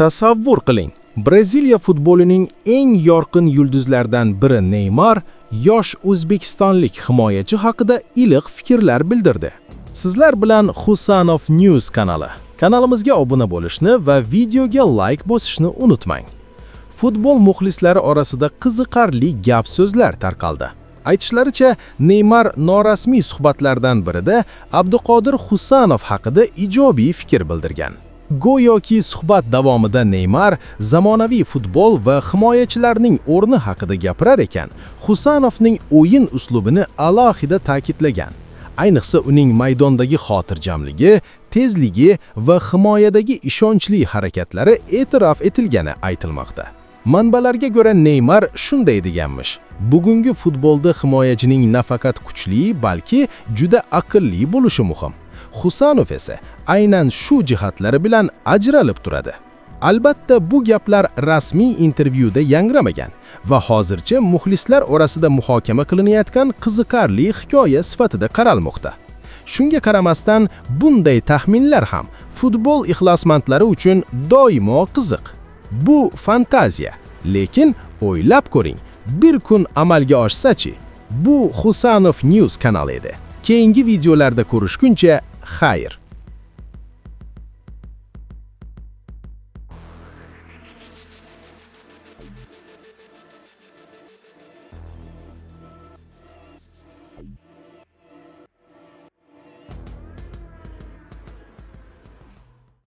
Tasavvur qiling, Braziliya futbolining eng yorqin yulduzlaridan biri Neymar yosh o'zbekistonlik himoyachi haqida iliq fikrlar bildirdi. Sizlar bilan Husanov News kanali. Kanalimizga obuna bo'lishni va videoga like bosishni unutmang. Futbol muxlislari orasida qiziqarli gap-so'zlar tarqaldi. Aytishlaricha, Neymar norasmiy suhbatlardan birida Abduqodir Husanov haqida ijobiy fikr bildirgan. Go'yoki suhbat davomida Neymar zamonaviy futbol va himoyachilarning o'rni haqida gapirar ekan, Husanovning o'yin uslubini alohida ta'kidlagan. Ayniqsa, uning maydondagi xotirjamligi, tezligi va himoyadagi ishonchli harakatlari e'tirof etilgani aytilmoqda. Manbalarga ko'ra, Neymar shunday deganmish: "Bugungi futbolda himoyachining nafaqat kuchli, balki juda aqlli bo'lishi muhim. Husanov esa aynan shu jihatlari bilan ajralib turadi." Albatta, bu gaplar rasmiy intervyuda yangramagan va hozircha muxlislar orasida muhokama qilinayotgan qiziqarli hikoya sifatida qaralmoqda. Shunga qaramasdan, bunday taxminlar ham futbol ixlosmandlari uchun doimo qiziq. Bu fantaziya, lekin o'ylab ko'ring, bir kun amalga oshsa-chi? Bu Husanov News kanali edi. Keyingi videolarda ko'rishguncha, xayr.